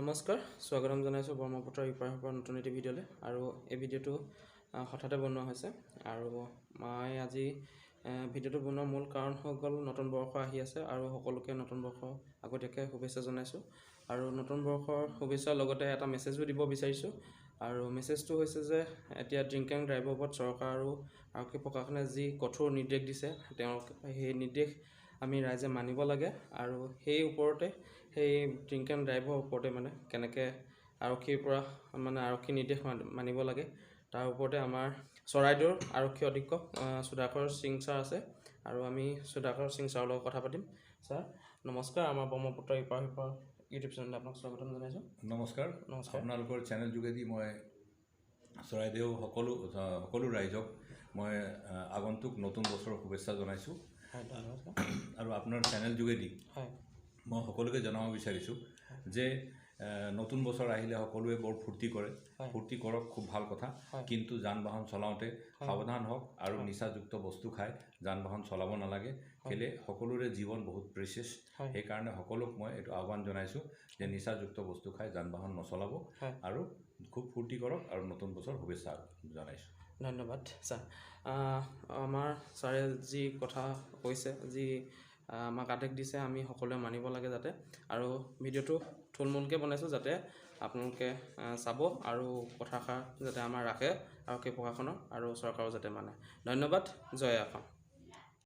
নমস্কাৰ, স্বাগতম জনাইছোঁ ব্ৰহ্মপুত্ৰৰ ইপাৰ সিপাৰ নতুন এটি ভিডিঅ'লৈ। আৰু এই ভিডিঅ'টো হঠাতে বনোৱা হৈছে আৰু মই আজি ভিডিঅ'টো বনোৱাৰ মূল কাৰণ হৈ গ'ল নতুন বৰ্ষ আহি আছে আৰু সকলোকে নতুন বৰ্ষ আগতীয়াকৈ শুভেচ্ছা জনাইছোঁ। আৰু নতুন বৰ্ষৰ শুভেচ্ছাৰ লগতে এটা মেছেজো দিব বিচাৰিছোঁ। আৰু মেছেজটো হৈছে যে এতিয়া ড্ৰিংক এণ্ড ড্ৰাইভৰ ওপৰত চৰকাৰ আৰু আৰক্ষী প্ৰশাসনে যি কঠোৰ নিৰ্দেশ দিছে, তেওঁক সেই নিৰ্দেশ আমি ৰাইজে মানিব লাগে। আৰু সেই ওপৰতে, সেই ড্ৰিংক এণ্ড ড্ৰাইভৰ ওপৰতে মানে কেনেকৈ আৰক্ষীৰ পৰা মানে আৰক্ষী নিৰ্দেশ মানিব লাগে, তাৰ ওপৰতে আমাৰ চৰাইদেউৰ আৰক্ষী অধীক্ষক সুধাকৰ সিং ছাৰ আছে আৰু আমি সুধাকৰ সিং ছাৰৰ লগত কথা পাতিম। ছাৰ নমস্কাৰ, আমাৰ ব্ৰহ্মপুত্ৰ ইপাৰ সিপাৰ ইউটিউব চেনেলত আপোনাক স্বাগতম জনাইছোঁ। নমস্কাৰ। নমস্কাৰ। আপোনালোকৰ চেনেল যোগেদি মই চৰাইদেউ সকলো সকলো ৰাইজক মই আগন্তুক নতুন বছৰৰ শুভেচ্ছা জনাইছোঁ। হয়, ধন্যবাদ ছাৰ। আৰু আপোনাৰ চেনেল যোগেদি মই সকলোকে জনাব বিচাৰিছোঁ যে নতুন বছৰ আহিলে সকলোৱে বৰ ফূৰ্তি কৰে। ফূৰ্তি কৰক, খুব ভাল কথা। কিন্তু যান বাহন চলাওঁতে সাৱধান হওক আৰু নিচাযুক্ত বস্তু খাই যান বাহন চলাব নালাগে। কেলে সকলোৰে জীৱন বহুত প্ৰেচিয়াছ। সেইকাৰণে সকলোক মই এইটো আহ্বান জনাইছোঁ যে নিচাযুক্ত বস্তু খাই যান বাহন নচলাব আৰু খুব ফূৰ্তি কৰক আৰু নতুন বছৰ শুভেচ্ছা জনাইছোঁ। ধন্যবাদ ছাৰ। আমাৰ ছাৰে যি কথা কৈছে, যি আমাক আদেশ দিছে, আমি সকলোৱে মানিব লাগে যাতে। আৰু ভিডিঅ'টো থুলমূলকৈ বনাইছোঁ যাতে আপোনালোকে চাব আৰু কথাষাৰ যাতে আমাৰ ৰাখে আৰক্ষী প্ৰশাসনৰ আৰু চৰকাৰেও যাতে মানে। ধন্যবাদ। জয় অসম।